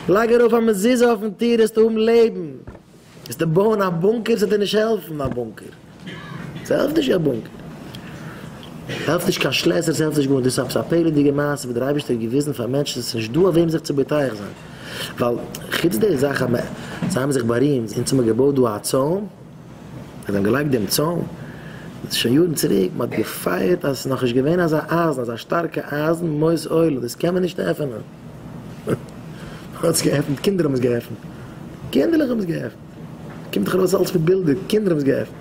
לייג ארויף א מזוזה אויפן טיר וועסטו האבן לעבן. וועסטו בויען א בונקער ס'וועט דיר נישט העלפן א בונקער. ס'העלפט נישט קיין בונקער. העלפט נישט קיין שלעסער ס'העלפט נישט גארנישט. דאס איז עפעס א פלא'דיגע מעשה וואס דער אייבערשטער האט געוויזן פאר מענטשן ס'איז נישט דא אויף וועם זיך צו בוטח זיין. ווייל חוץ די זאך אז זיי האבן זיך בארימט אונז האבן מיר געבויט דא א צוים. זיי האבן געלייגט דעם צוים. דאס איז שוין יארן צוריק. מ'האט געפייערט אז ס'איז נאכנישט געווען אזא אייזן אזא שטארקע אייזן מות עולם. דאס קען מען נישט עפענען. מ'האט עס געעפנט, קינדער האבן עס געעפנט, קינדערלעך האבן עס געעפנט, קומט דאך ארויס אלץ מיט בילדער, קינדער האבן עס געעפנט,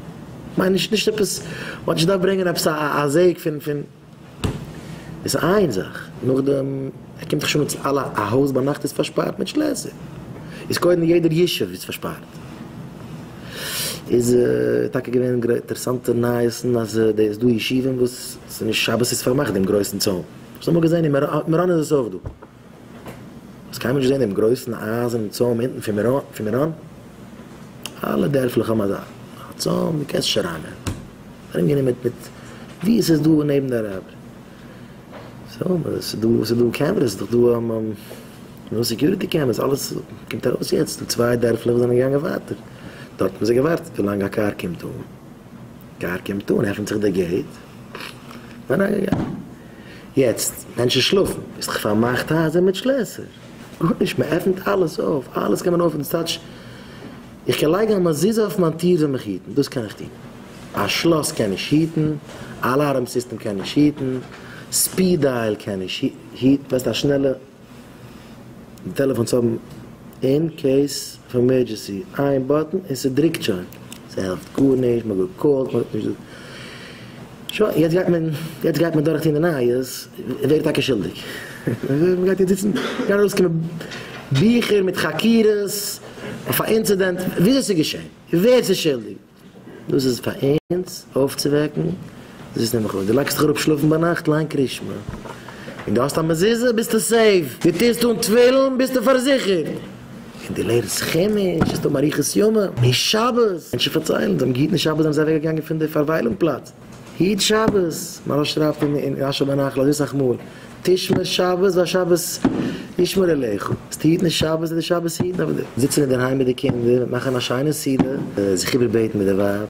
כ'מיין נישט נישט עפעס, מ'האט נישט געדארפט ברענגען עפעס א זעג פון פון, דאס איז איין זאך, נאכדעם ער קומט דאך שוין מיט אלע, א הויז ביינאכט איז פארשפארט מיט שלעסער, איז קודם יעדער ישוב איז פארשפארט, איז טאקע געווען אינטערעסאנטע נייעסן אז ס'איז דא ישובים וואס ס'נישט שבת איז פארמאכט דעם גרויסן צוים. האסט אמאל געזען אין מירון איז עס אויך דא? האסט קיינמאל נישט געזען דעם גרויסן אייזערנעם צוים אונטן פון מירון? אלע דערפלעך האבן אזא צוים, דו קענסט נישט אריינגיין, ארומגענומען מיט מיט ווי עס איז דא נעבן די אראבער. סאו עס איז דא עס איז דא cameras, עס איז דאך דא נו security cameras, אלעס קומט ארויס יעצט, דא צוויי דערפלעך וואס זענען געגאנגען ווייטער, דארט האבן זיי געווארט ווילאנג א קאר קומט אן. קאר קומט אן עפענט זיך די gate, אריינגעגאנגען. יעצט מענטשן שלאפן, איז דאך פארמאכט הייזער מיט שלעסער, גארנישט מען עפענט אלעס אויף, אלעס קען מען אויפענען, ס'טייטש איך קען לייגן א מזוזה אויף מיין טיר זאל מיך היטן, דאס קען איך טון, א שלאס קען נישט היטן, alarm system קען נישט היטן, speed dial קען נישט היטן, ווייסט א שנעלע. די טעלעפאנס האבן in case of emergency איין button און ס'דרוקט שוין, ס'העלפט גארנישט, מ'האט געקאלט, מ'האט נישט דא. שוין, יעצט גייט מען, יעצט גייט מען דורכטון די נייעס, ווער איז טאקע שולדיג? מ'גייט יעצט זיצן, גייען ארויסקומען ביכער מיט חקירות אויף א אינצידענט, וויאזוי ס'איז געשען, ווער ס'איז שולדיג. דאס איז פאר אונז אויפצווועקן, דאס איז נעבעך אויב דו לייגסט דיך אראפ שלאפן ביינאכט ליין קרישמע, און דו האסט א מזוזה ביסטו safe, דו טוסט אן תפילין ביסטו פארזיכערט, און דו לערנסט חומש וועסטו האבן אריכות ימים, און שבת, מענטשן פארציילן זיי האבן געהיטן שבת זענען זיי אוועק געגאנגען פון די פארוויילונג פלאץ, היט שבת, מוהרא"ש שרייבט אין אשר בנחל אזוי סאך מאל, תשמור שבת והשבת ישמור עליך, וועסטו היטן שבת וועט די שבת היטן אויף דיר, זיצן אינדערהיים מיט די קינדער, מאכן א שיינע סעודה, זיך איבערבעטן מיט די ווייב.